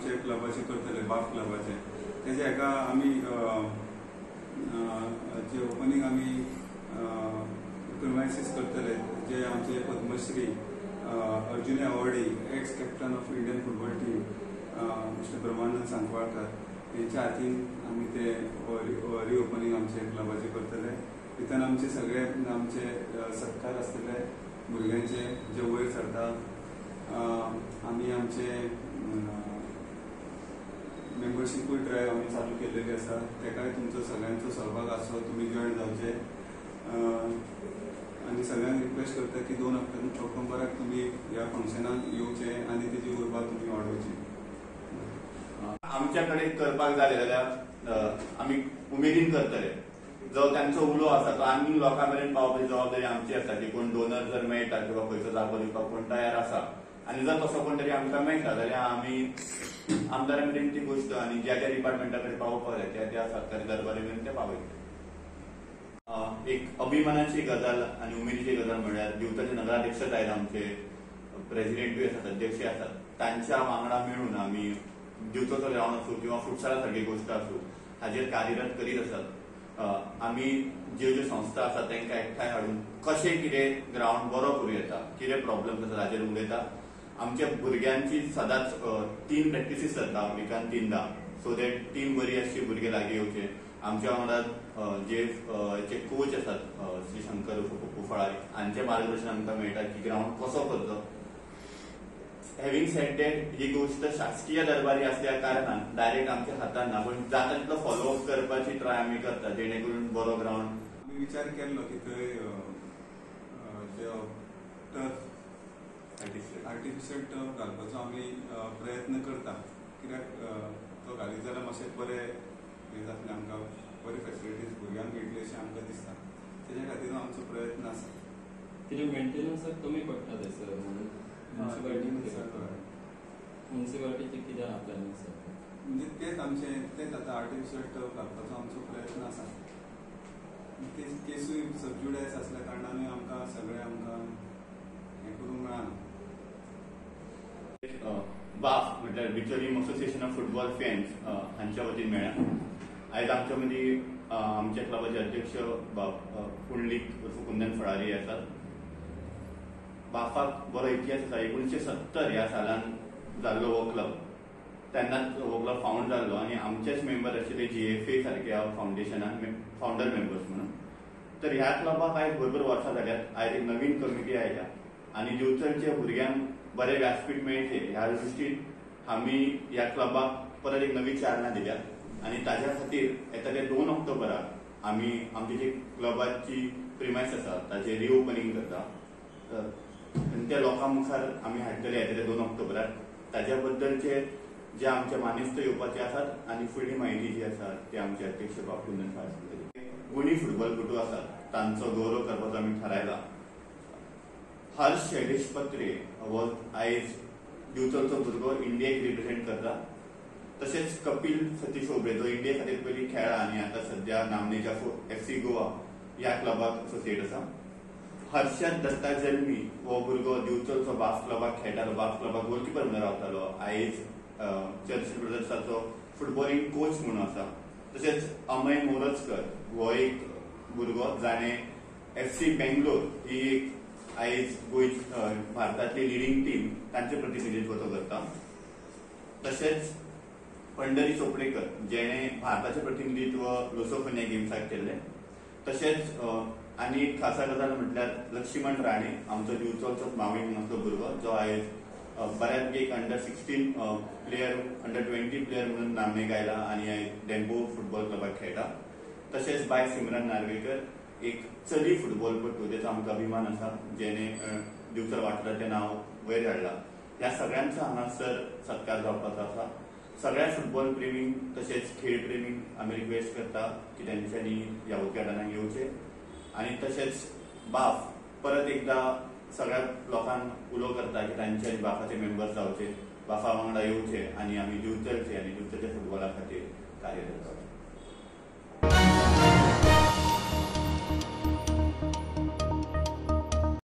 आमचे क्लबाचे करतले, बाफ क्लबाचे. तेजे हेका आमी जे ओपनिंग आमी प्रिमायसीस करतले, जे आमचे Padmashri Arjun awardee ex captain of Indian football team mister Brahmanand Sankhwalkar हेंच्या हातीन आमी ते रिओपनिंग आमचे क्लबाचे करतले. भितर आमचे सगळे आमचे सत्कार आसतले भुरग्यांचे जे वयर सरता. आमी आमचे मेंबरशिपूय ड्रायव्ह आमी चालू केल्लेली आसा, तेकाय तुमचो सगळ्यांचो सहभाग आसचो, तुमी जॉयन जावचे. आनी सगळ्यांक रिक्वेस्ट करता की 2 ऑक्टोबराक तुमी ह्या फंक्शनाक येवचे आनी तेजी उर्बा तुमी वाडोवची. आमच्याकडे करपाक जाले जाल्यार आमी उमेदीन करतले. जो तांचो उलो आसा तो आनी लोकां मेरेन पावपाची जबाबदारी आमची आसा की कोण डोनर जर मेळटा किंवा खंयचो जागो दिवपाक कोण तयार आसा आनी जर तसो कोण तरी आमकां मेळटा जाल्यार आमी आमदारा मेरेन ती गोश्ट आनी ज्या ज्या डिपार्टमेंटा कडेन पावोवपाक जाय त्या त्या सरकारी दरबारी मेरेन ते पावयतले. एक अभिमानाची गजाल आनी उमेदीची गजाल म्हळ्यार दिवचलचे नगराध्यक्ष आयला, आमचे प्रेसिडेंटूय आसात, अध्यक्षय आसात, तांच्या वांगडा मेळून आमी दिवचलचो ग्रावंड आसूं किंवा फुटसाला सारकी गोश्ट आसूं हाजेर कार्यरत करीत आसात. आमी ज्यो ज्यो संस्था आसात तांकां एकठांय हाडून कशें कितें ग्रावंड बरो करूं येता, कितें प्रॉब्लम्स आसात हाजेर उलयता. आमच्या भुरग्यांची सदांच 3 प्रॅक्टिसीस जाता विकान 3दा, सो that team बरी आसची, भुरगे लागीं येवचे. आमच्या वांगडा जे कोच आसात श्री शंकर पप्पू फळारी हांचें मार्गदर्शन आमकां मेळटा की ग्रावंड कसो करचो. हॅव्हिंग सेड that ही गोष्ट शासकीय दरबारी असल्या कारणान डायरेक्ट आमच्या हातान ना, पण जाता तितलो फॉलोअप करपाची ट्राय आमी करता जेणे करून बरो ग्रावंड. आमी विचार केल्लो की थंय टर्फ आर्टिफिशियल टर्फ घालपाचो आमी प्रयत्न करता, कित्याक तो घालीत जाल्यार मातशें बरें हें जातलें, आमकां बरी फेसिलिटीज भुरग्यांक मेळटली अशें आमकां दिसता. तेज्या खातीर आमचो प्रयत्न आसा. तेजे मेंटेनन्साक कमी पडटा थंयसर म्हणून म्युनिसिपालिटीचे कितें प्लॅनिंग आसा? म्हणजे तेच आमचे तेच आतां आर्टिफिशियल टर्फ घालपाचो आमचो प्रयत्न आसा. ते केसूय सबज्युडायज आसल्या कारणानूय आमकां सगळें आमकां हें करूंक मेळना. बाफ म्हटल्यार Bicholim association of football fans हांच्या वतीन मेळ्ळा. आयज आमच्या मदीं आमच्या क्लबाचे अध्यक्ष बाब पुंडलीक उर्फ कुंदन फळारी आसात. बाफाक बरो इतिहास आसा. 1970 ह्या सालान जाल्लो हो क्लब, तेन्नाच हो क्लब फावंड जाल्लो आनी आमचेच मेंबर आशिल्ले GFA सारक्या फावंडेशनान फावंडर मेंबर्स म्हणून. तर ह्या क्लबाक आयज भरपूर वर्सां जाल्यात. आयज एक नवीन कमिटी आयल्या आनी दिवचलच्या भुरग्यांक बरें व्यासपीठ मेळचें ह्या दृश्टीन आमी ह्या क्लबाक परत एक नवी चालना दिल्या आनी ताज्या खातीर येता ते 2 ऑक्टोबराक आमी आमची जी क्लबाची प्रिमायस आसा ताचें रिओपनिंग करता आनी त्या लोकां मुखार आमी हाडटले येता ते 2 ऑक्टोबराक. ताज्या बद्दलचे जे आमचे मानेस्त येवपाचे आसात आनी फुडली म्हायती जी आसा ते आमचे अध्यक्ष बाब कुंदन फळारी. गुणी फुटबॉलपटू आसात तांचो गौरव करपाचो आमी थारायला. हर्ष शैलेश पत्रे हो आयज दिवचलचो भुरगो इंडियेक रिप्रेझेंट करता. तशेंच कपिल सतीश ओबळे जो इंडिये खातीर पयलीं खेळ्ळा आनी आतां सद्या नामनेच्या FC Goa ह्या क्लबाक असोसिएट आसा. हर्षद दत्ता जल्मी हो भुरगो दिवचलचो बाफ क्लबाक खेळटालो, बाफ क्लबाक गोलकिपर म्हणून रावतालो, आयज चर्चिल ब्रदर्साचो फुटबॉलिंग कोच म्हणून आसा. तशेंच अमय मोरजकर हो एक भुरगो जाणें FC Bangalore ही एक आयज गोंय भारतांतली लिडींग टीम तांचें प्रतिनिधित्व तो करता. तशेंच पंढरी चोपडेकर जेणे भारताचें प्रतिनिधित्व लुसोफोनिया गेम्साक केल्लें. तशेंच आनी एक खासा गजाल म्हटल्यार लक्ष्मण राणे आमचो दिवचलचो मावी म्हणून असलो भुरगो जो आयज बऱ्यापैकी एक अंडर 16 प्लेयर, अंडर 20 प्लेयर म्हणून नामनेक आयला आनी आयज डेम्पो फुटबॉल क्लबाक खेळटा. तशेंच बाय सिमरन नार्वेकर एक चली फुटबॉलपटू तेचो आमकां अभिमान आसा जेणे दिवचल वाठाराचें नांव वयर हाडलां. ह्या सगळ्यांचो हांगासर सत्कार जावपाचो आसा. सगळ्या फुटबॉल प्रेमींक तशेंच खेळ प्रेमींक आमी रिक्वेस्ट करता की तेंच्यांनी ह्या उद्घाटनाक येवचें आनी तशेंच बाफ परत एकदा सगळ्या लोकांक उलो करता की तांच्यांनी बाफाचे मेंबर्स जावचे, बाफा वांगडा येवचे आनी आमी दिवचलचे आनी दिवचलच्या फुटबॉला खातीर कार्यरत जावचें.